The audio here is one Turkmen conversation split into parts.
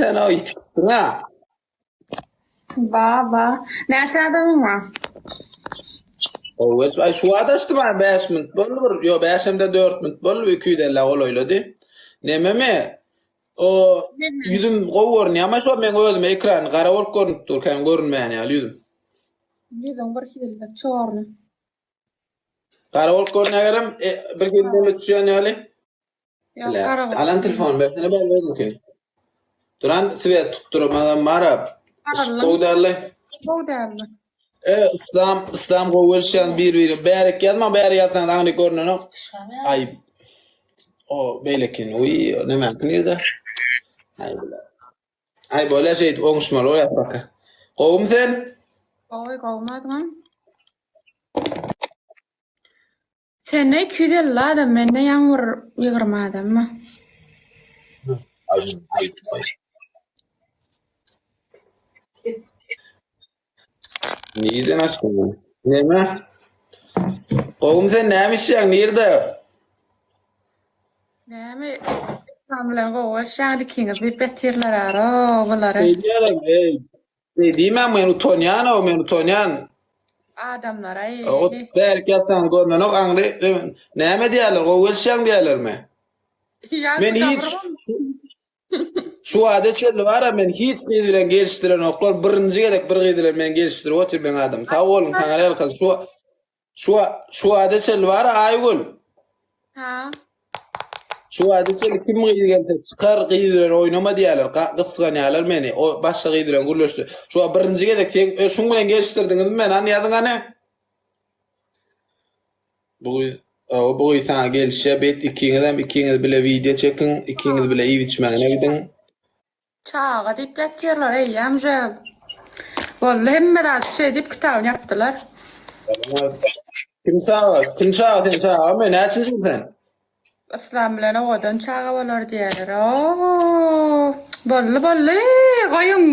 sen o ýitip gitdiň-ä. Ba, ba. Näçe adamyň bar? Gowy geçip, aý şu wagt açdym a 5 minut boldy bir, ýo 5 hem-de 4 minut boldy, 250 golaýlady. Nememi? O ýüzüm gowy görünýärmi şo meň özüme ekran gara bolup görünüp dur, kän görünmeýän ýaly ýüzüm. Ýüzüň bir hili çorny. Gara bolup görünýär gerem, e, bir hili neme düşýän ýaly. Ýok, gara bolup. Alan telefon bersene bäri özüňki. Duran svet tutduramazam bara. Garallyň. Gowy däldi. Gowy däldi. E, Islam, Islam gowy gelişýän bir-biri. Bärik ýazma, bäri ýazsaňyz aňry görnenok. Aý. O beýlekini, uý, nämäňki nirde? Aý, bile. Aý, bolýa şeýdip oňuşmaly bolýar paka. Gowumy sen? Gowy, gowumy adyňam? Sende 250 adam, mende ýaňy bir 20 adammy? Nirden açdyň bunu? Neme? Gowumy sen näme işleýäň nirde? Näme Islam bilen gowy bolşaň dikiňiz diýip ýatyrlar aro bulary. Eýdýärem, eý. Eý diýmäň men utanýan-ow, men utanýan. Adamlara eý. O bärik ýatsaň görnenok aňry. Näme diýýärler? Gowy gelişýäň diýýärlermi? Men hiç Şu wagta çenli bara men hiç gyz bilen gelişdirenoklar. Birinji gezek bir gyz bilen men gelişdirip otyr meň adym. Sag boluň saňa ýalkasyn. Şu şu şu wagta çenli bara Aýgül. Ha. Şu wagta çenli kim gyz gelse çykar gyz bilen oýnama diýýärler. Gysganýarlar meni. O başga gyz bilen gürleşdi. Şu wagt birinji gezek sen e, şuň bilen gelişdirdiňizmi meni? Hany ýazyň hany. Bu gyz Hawa bu gyz saňa gelişýär bet ikiňizem ikiňiz bile wideo çekiň ikiňiz bile iýip içmäne gidiň. Çaga diýip ýatyrlar eýýäm uje boldy hemme zat şeý diýip kitabyny ýapdylar. Kim çaga? Kim çaga sen çagamy? Näçinji sen? Yslam bilen owadan çaga bolar diýerler. Oo, boldy boldy, goýuň.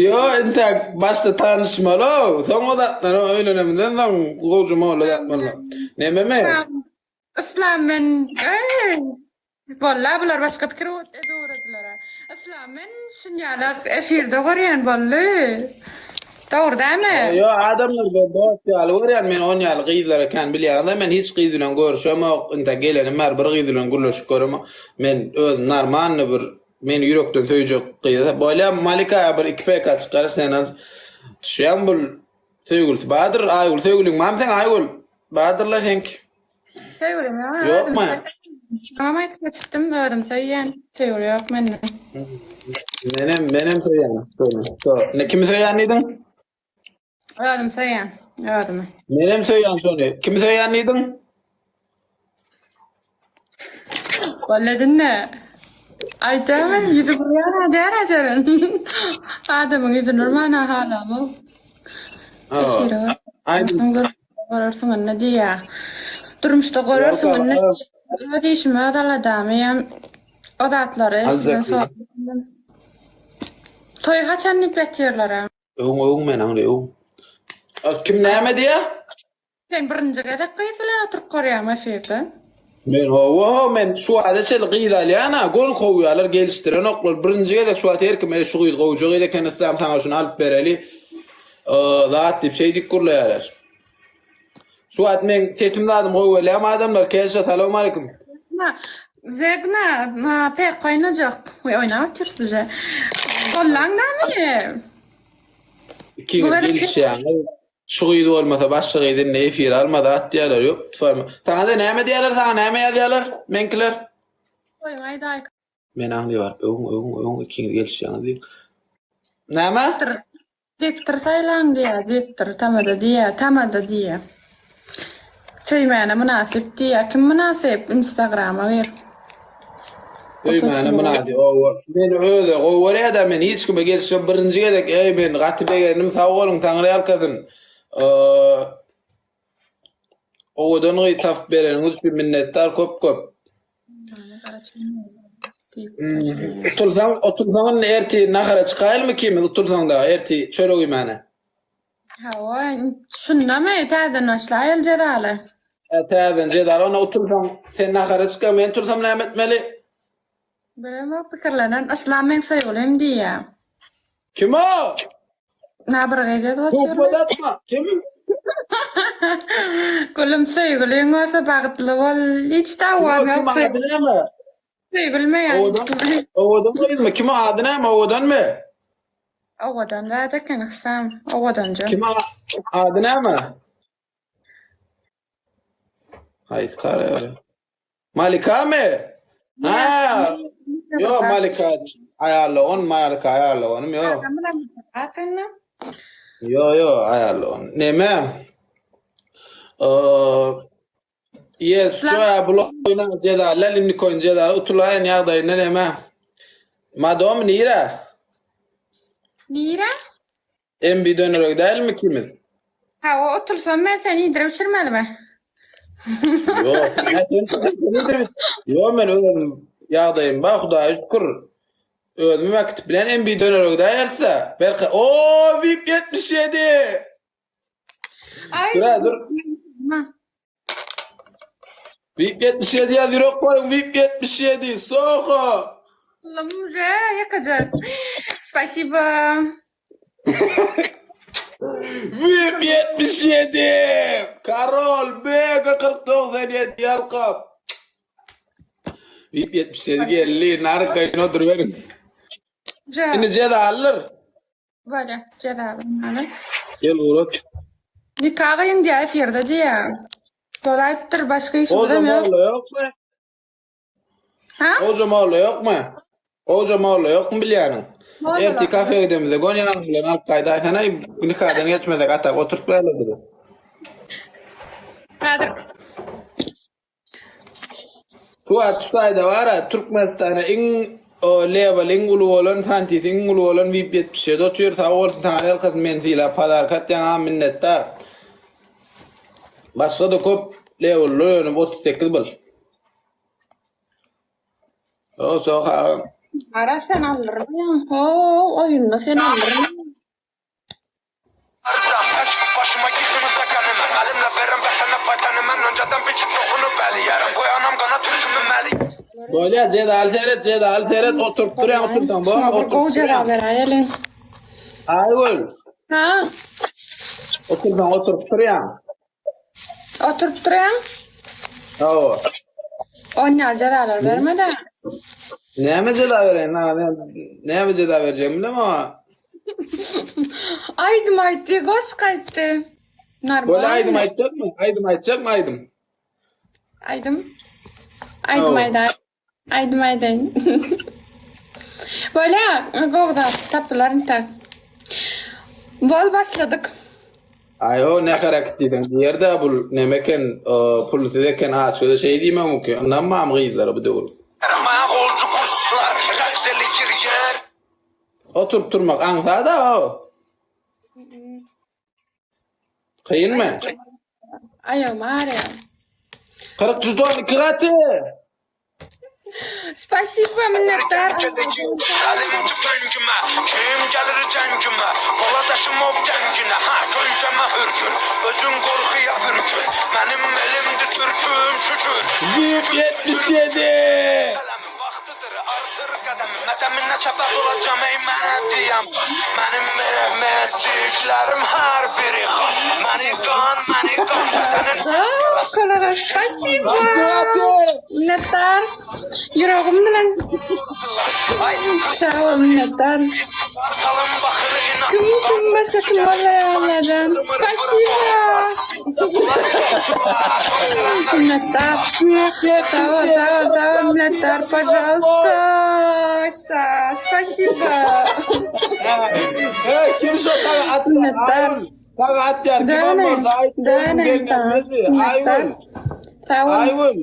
Ýo, entäk başda tanyşmaly, soň o zatlara öýlenemizden soň gowja molla zat bolmaz. Nememi? Yslam men, eý, Boldy bular başga pikir edip Yslam men şunýalak efirde görýän boldy. Dogry dämi? Ýo adamlar ben dost ýaly görýän men on ýaly gyzlar eken bilýäňiz men hiç gyz bilen görüşemok intä gelenim bäri bir gyz bilen gürleşip göremok men özüm normalny bir meni ýürekden söýjek gyz bolýa Malika bir 2 PK çykaryş sen düşýäň bul söýgülisi bardyr Aýgül söýgüliň barmy seň Aýgül bardyrla seňki Söýgülim ýok. Ýokmy? Tamam aýdyp geçipdim, özüm söýýän. Söýgüli ýok mende. Menem, menem söýýän. Ne kimi söýýän diýdiň? Özüm söýýän, özümi. Menem söýýän şony. Kimi söýýän diýdiň? Walla dinle. Aýdýan ýüzi burýan adär ajeren. Adamyň ýüzüni urman halamok. Aýdym. Görersiň indi diýýä. Durmuşda görersiň indi. Öz işim, öz aladamy hem o zatlary sizden soraýan. Toý haçan diýip ýatyrlar a? Öň öň men aňry öň. Kim näme diýýä? Sen birinji gezek gyz bilen oturyp görýäňmi efirde? Men hawa men şu wagta çenli gyz alýan-a, göni kowýarlar, gelişdirenoklar. Birinji gezek şu wagt her kim, eý şu gyz gowja gyz eken Yslam saňa şuny alyp bereli. Zat diýip şeý diýip gürleýärler. Şu wagt meň sesim zadym gowy gelýärmi adamlar? Keşa salowmaleýkim. Zegna, pek oýnajak. Oýnap otyrsyz uje. Gollaň da meni. Ikiňiz gelişýäňiz. Şu gyz bolmasa başga gyz indi efire alma zat diýerler. Ýok, tufam. Saňa-da näme diýerler, saňa näme ýazýarlar meňkiler? Toýuň aýdaý. Men aňly baryp öwüň, öwüň, öwüň ikiňiz gelişýäňiz diýip. Näme? Diktor saýlaň diýýär, diktor tamada diýýär, tamada diýýär. Söýmäne mynasyp diýýär. Kim mynasyp? Instagrama gir. Söýmäne mynasyp, owa. Meni özi gowy görýär-de, men hiç kime gelişip birinji gezek, eý men gaty begendim, sag boluň, Taňry ýalkasyn. Owadan gyz tapyp bereniňiz üçin minnetdar köp-köp. Utulsaň, utulsaň indi ertir nahara çykaýylmy ikimiz utulsaň dagy ertir çörek iýmäne. Hawa, şundamy täzeden başlaýaly jezaly. Hä, täzeden jezaly, onda utulsaň sen nahara çykýaň, men tursam näme etmeli? Bilemok pikirlenen Yslam meň söýgülim diýýä. Kim o? Na bir gyz ýazyp otyrmy? Söhbet atma. Kim? Gülüm söýgüliň bolsa bagtly bol. Hiç dawam Kim ýok. ady näme? Söýgülmeýän hiç Owadan. kim. Owadan gyzmy? Kim ady näme? Owadanmy? Owadan zat eken Yslam. Owadanja. Kim ady näme? Haýsy kara? Malikamy? Ha. Ýok, Malika aýarla on, Malika aýarla onym ýok. Ýok, ýok, aýarla on. Neme? Yes, şu bu oýna jeza, lelin nikoýun jeza utulaýan ýagdaýynda neme? Madom nire? Nire? MB dönerek dälmi ikimiz? Hawa, otursam men seni iýdirip içirmelimi? Ýok, Ýok, men özüm ýagdaýym bar, Hudaýa şükür. Özümi äkitip bilen MB dönerek dälse, belki o VIP 77. Aý. Dur, dur. VIP 77 ýaz ýürek goýuň VIP 77 Soho. Allah'ım je ýakaja. Spasibo. VIP 77 Karol BG 4097 ýalkap. VIP 77 geldi. Narkaýyn oturyberiň. Indi jezalydyr. Bolýa, jezaly. Gel urat. Nika gyýyň diýä efirde diýä. Dolaýypdyr başga işimizem ýok. Goja molla ýokmy? Ha? Goja molla ýokmy? Goja molla ýokmy bilýäniň? Ertir kafe gidemizde gön ýanyň bilen alyp gaýdaýsana nikadan geçmesek atak oturtmaýarlar bizi. Häzir Şu wagt şu taýda bar-a, Türkmenistana iň level iň uly bolan, santisi iň uly bolan VIP 77 otyr. Sag bolsun Taňry ýalkasyn meni sylap padarka atýaňa minnetdar. Başga-da köp leveller ýöne 38 bul. O soha. Ara sen aldyrmaýaň, ho, oýunda sen aldyrmaýaň. Bolýa jezaly seret jezaly seret oturyp durýaň otursaň bor Şuňa bir gowy jeza beräýeliň. Aýgül. Ha. Otursaň oturyp durýaň. Oturyp durýaň? Hawa. Onýa jezalar berme-de. Näme jeza bereýin? Näme jeza berjegimi bilemok. Aýdym aýtdy, goşgy aýtdy. Normal. Bolýa aýdym aýtjakmy? Aýdym aýtjakmy aýdym? Aýdym. Aýdym aýdaý. Aýdym aýdaýyn. Bolýa, gowy zat tapylar intäk. Bol başladyk. Aý o ne hereket diýseň diýer-dä bul neme eken pulsuz eken aç göze şeý diýmek mümkin ynanmam gyzlara bu döwür. Oturyp turmak aňsat-a o. Kynmy? Aýagym agyrýar. 40 žuton iki gaty. Spasibo minnetdar. Zip 77. Kolega spasibo. Minnetdar. Ýüregim bilen. Sag bol minnetdar. Kim kim başga kim gollaýanlardan. Spasibo. Minnetdar. Sag bol sag bol sag bol minnetdar. Pažalsta. Spasibo. Hey kim şo saňa atýar? Minnetdar. Saňa atýar kim bolsa aýt. Aýgül. Sag bol. Aýgül.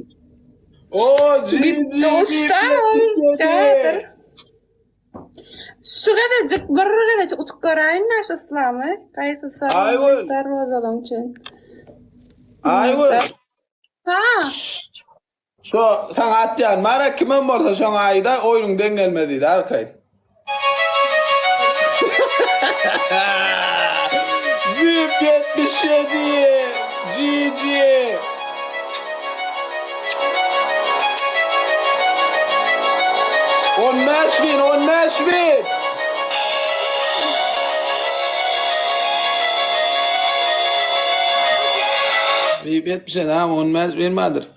O Gitdi uçdy ol. Häzir. Şu gezejik bir gezejik utup göräýin-dä şu yslamy. Gaýsy Aýgül. Darwazalaň üçin. Aýgül. Ha. Şo saňa atýan bar-a kimem bolsa şoňa aýda oýnuň deň gelmez diýdi arkaýyn. Jüp 77 GG. 15 bin, 15 bin. VIP 77 ha 15 bin bardyr.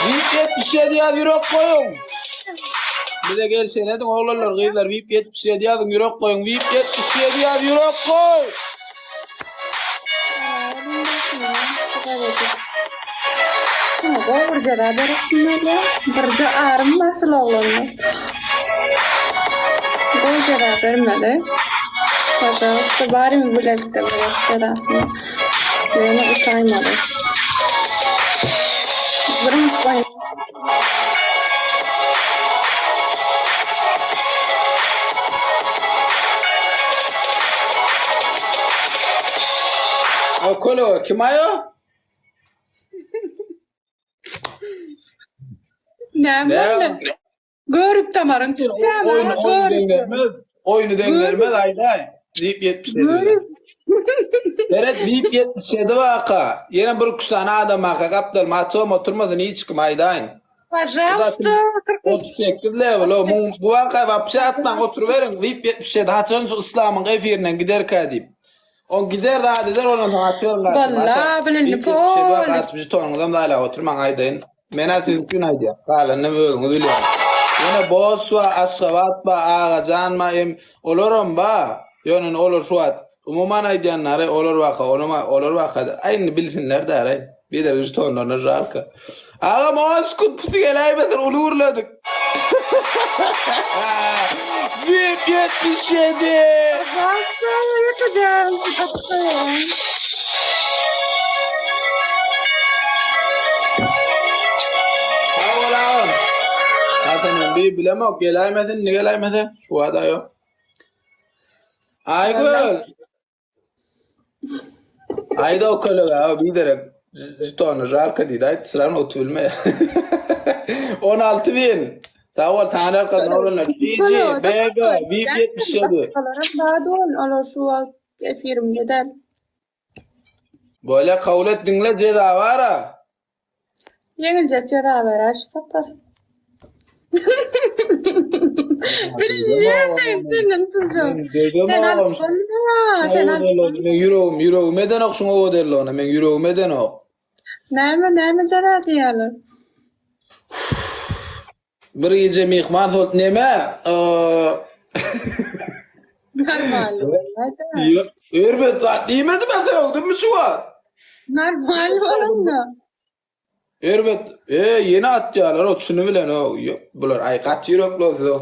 VIP 77 ýaz ýürek goýuň. Bize gelşen ediň oglanlar gyzlar VIP 77 ýazyň ýürek goýuň. VIP 77 ýaz ýürek goý. Şuna gowy bir jeza beresim gelýär. Birje arym bar şul oglanda. Gowy jeza bermeli. Pažalsta barymyz bilelikde bereris jezasyny. Ýöne utaýmaly. Birinji oýun. O köle kim aýo? Näme boldy? Görüp damaryň çykýar. Oýny oýny deňlenmez. Oýny deňlenmez aýdaý. Diýip 77. Görüp. Seret VIP 77 waka. Ýene bir üç sany adam waka gapdalyma atypam oturmasyn hiç kim aýdaýyn. Pažalsta 38 level o muň bu waka wapşe atmaň oturyberiň VIP 77 haçan şu yslamyň efirinden giderkä diýip. O gider zat eder ondan soň atyberň gaýtym. Walla bilindi VIP 77 waka pol. atyp žetonyňyzam zaýalap oturmaň aýdaýyn. Menä siziň üçin aýdýan. Galanyny özüňiz bilýäňiz. Ýöne Boss ba, Aşgabat ba, Agajan ba, em olaram ba. Ýöne indi olar şu wagt umuman aýdýanlary olar waka, onam olar waka. Aý indi bilsinler däl-aý. Biderek žetonlaryna žalka. Agam on sekund pusy geläýmesin uly gürledik. VIP 77. Pažalsta ýykacağım. Atayım. Sag bol agam. Zaten men bir bilemok geläýmesin indi geläýmese şu wada ýok. Aýgül. Aýda o kölega o biderek žetony žalka diýdi aýt syran otu bilme. 16 bin. Sag bol taňry ýalkasyn oglanlar. GG BG VIP 77. Başgalaram bar dol olar şu wagt efirimde däl. Bolýa kabul et diňle jeza bara. Ýeňiljek jeza berer şu sapar. Bilýän sen senden tuljak. Men degem Sen alyp ogam. bolma. Sen alyp bolma. Men ýüregim ýüregim edenok şuň owadelligine men ýüregim edenok. Näme näme jeza diýýärler? Bir gije myhman bolup neme? Normal. Ýok, erbet zat diýmedim men sögdümmi şu wagt? Normal bolanda. Erbet, e, ýene atýarlar o çyny bilen o. Ýok, bular aý gaty ýürekli siz o.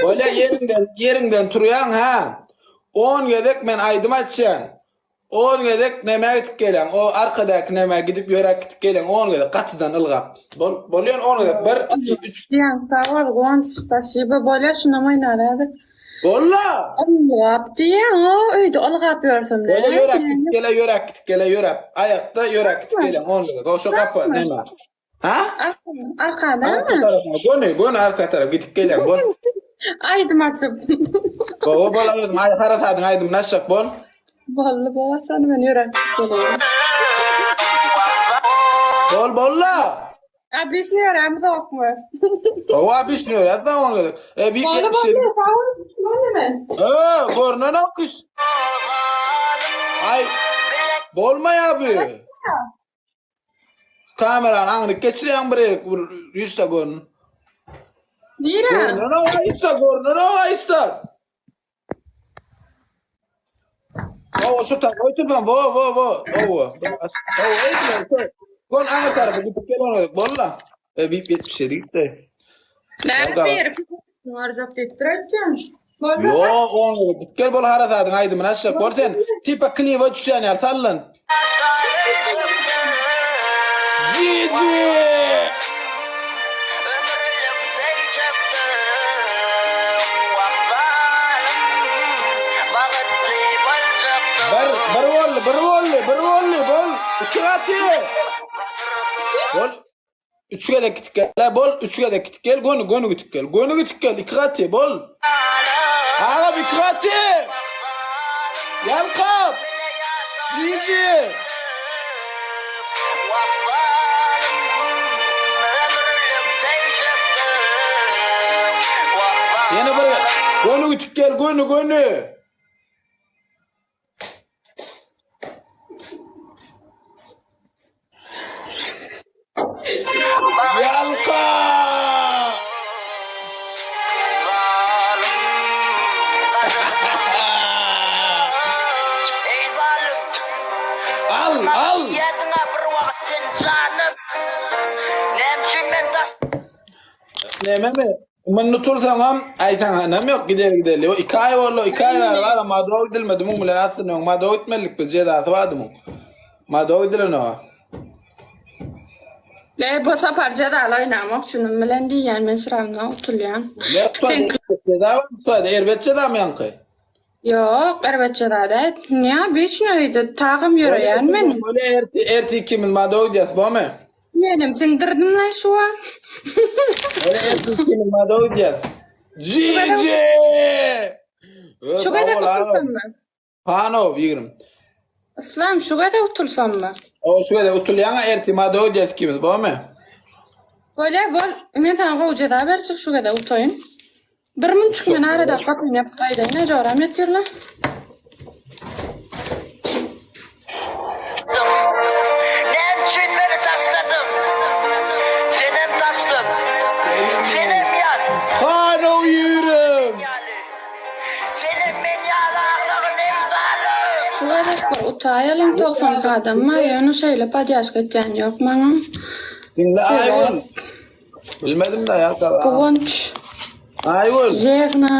Bolýa ýeriňden, ýeriňden turýaň hä? On gezek men aýdym aýtýan. On gezek nämä gidip gelýäň? O arkadaky nämä gidip ýöräp gidip gelýäň on gezek gatydan ylgap. Bol, bolýan on gezek. Bir, iki, üç. Diýen sag bol Guwanç spasiba bolýa şunam oýnaly häzir. Bolla! Ylgap diýýäň o öýde ylgap ýörsem Bolýa näme ýöräp diýýäň? gidip gele ýöräp gidip gele ýöräp. Aýakda ýöräp gidip gelýäň on gezek. O şo gapy nämä? Ha? Arkadamy? Arka tarapyna göni, göni arka tarap gidip gelýäň bol. Aýdym açyp. Gowy bol özüň aý harasadyň aýdymyny açjak bol. Boldy bolasany men ýöräp geleýin. Bol bolla. Obişni ýörämizokmy? Hawa obişni ýöräs da on gezek. E bir Boldy boldy sag bol boldy men. E görnenok iş. Aý bolmaýa bu. Kamerany aňryk geçirýäň bir ýerik bir ýüzde görün. Nirä? Görünenok aýsa görünenok aýsa. Owa şu tar goý telefon wo wo wo owa. Owa eýtme. Gol aňry tarapa gidip gel ona bolla. E bip 77 gitdi. Näme bir Barjak diýip aýtýan. Ýok, ony gidip gel bol harasadyň aýdymyny açjak bol sen. Tipa kliba düşýän ýaly sallan. Giji! Bir, bir boldy, bir boldy, bir boldy, bol. Iki gaty. Bol. Üç gezek gitip gel. Bol. Üç gezek gitip gel. Göni göni gitip gel. Göni gitip gel. Iki gaty. Bol. Agam iki gaty. Ýalkap. Jizi. Ýene bir göni gitip gel. Göni göni. Ýalka! Al, al! Nememi? Muny tursaňam, aýtsaň hanam ýok, gider giderli. O 2 aý boldy, 2 aý bäri bar, Mado gidilmedi muň bilen aslynda öň Mado gitmelidik biz, jezasy bardy muň. Mado gidilenok. Ne bu sapar jezaly oýnamok şunuň bilen diýýän men şuramda utulýan. Sen Jeza bardy, erbet jezamy ýaňky? Ýok, erbet jeza däl. Nä biçin öýde tagam ýöreýän men. Bolýa erti erti ikimiz Mado gidýäs, bormy? Menem siňdirdim lan şu wagt. Bolýa erti ikimiz Mado gidýäs. GG! Şu gezek utulsammy? Panow 20. Yslam şu gezek utulsammy? O şu gezek utulýaňa erti Mado gidýäs ikimiz, bormy? Bolýa bol. Men saňa gowy jeza berjek şu gezek utaýyn. Bir munçuk men arada gapyny ýapyp gaýdaýyn-a joram ýatyrlar. Näme üçin meni taşladyň? Senem taşlap, senem ýat. Hanow ýürim. Senem men ýaly aglagyn eý zalym. Şu gezek bir utaýalyň 92 adam bar ýöne şeýle podýaşka etýän ýok maňa. Diňle Aýgül. Bilmedim de ya. Guwanç. Aýgül. Jegna.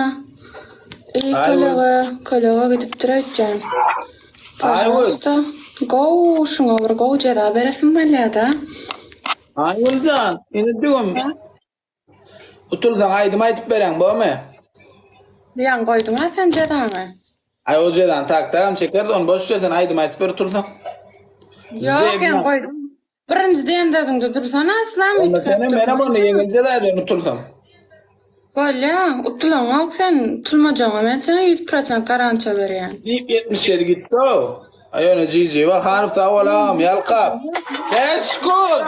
Ey kölege, kölege gidipdir öýtýän. Pažalsta. Gow, şuňa bir gowy jeza beresim gelýär-dä. Aýgüljan, indi dügüm. Utulsaň aýdym aýdyp bereň, bormy? Ýaňy goýduň-a sen jezaňy. Aý o jezany tak-tagam çekerdi, ony boş ver, sen aýdym aýdyp ber utulsaň. Ýok, ýaňy goýdum. Birinji diýen sözüňde dursana Yslam Onda senem menem onda ýeňil jeza eden utulsam. Bolýa, utulaňok sen, utulmajagyňa men saňa 100% garantiýa berýän. Diýip 77 gitdi-ow. Aý ýöne GG bar, Hanow sag bol agam, ýalkap. Bäş gol!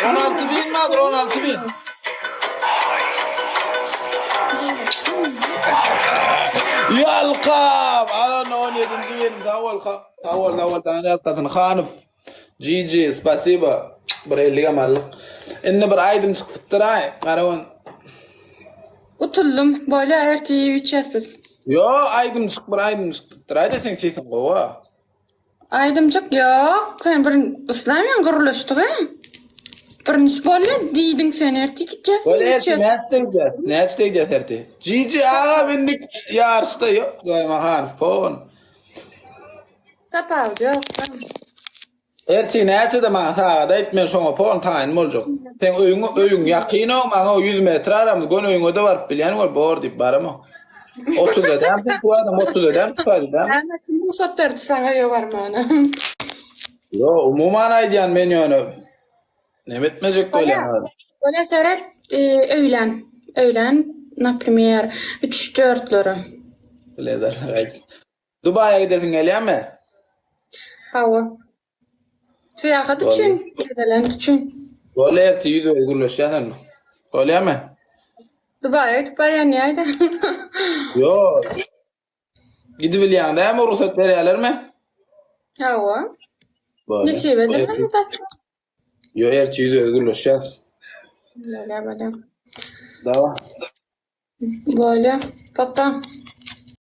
16 bin bardyr, 16 bin. Ýalkap! Al onda 17-nji bin, sag bol, sag bol, sag bol, Taňry ýalkasyn, Hanow. GG spasiba bir elligem aldyk. Indi bir aýdym çykypdyraý garagon. Utuldym. Bolýa ertir iýip içýäs biz. Ýo aýdymjyk bir aýdym çykypdyraýda seň sesiň gowa. Aýdymjyk ýok. Sen bir islemeýän gürleşdik-ä. Birinji bolýa diýdiň sen ertir gitjäs Bolýa iýip ertir içýäs. näçede gidýäs? Näçede gidýäs ertir? GG agam indi ýaryşda ýok Gaýmahan pon. Tapawudy ýok. Ertir näçede maňa sagat aýt, men şoňa pon taýyn boljak. Seň öýüň öýüň ýakyn-ow, maňa o 100 metr aramyz, göni öýüňe-de baryp bilýän bol, bor diýip baramok. 30 edäm, sen şu adam 30 edäm, şu edäm. Näme kim rugsat berdi saňa öýe barmana? Ýo, umuman aýdýan men ýöne neme etmejek bolýan. Bolýa seret, e, öýlän. Öýlän, naprimer, 3-4-lere. Biledir, aýt. Dubaýa gidesiň gelýärmi? Hawa. Syýahat üçin, gezelenç üçin. Bolýa ertir ýüzbe-ýüz gürleşýäs onda. Bolýamy? Dubaýa gidip barýan näýdi? Ýok. Gidibilýäň dämi, rugsat berýärlermi? Hawa. Bolýa. Nesip eder Ýok, ertir ýüzbe-ýüz gürleşýäs. Bolýa, bolýa. Dawa. Bolýa. Paka.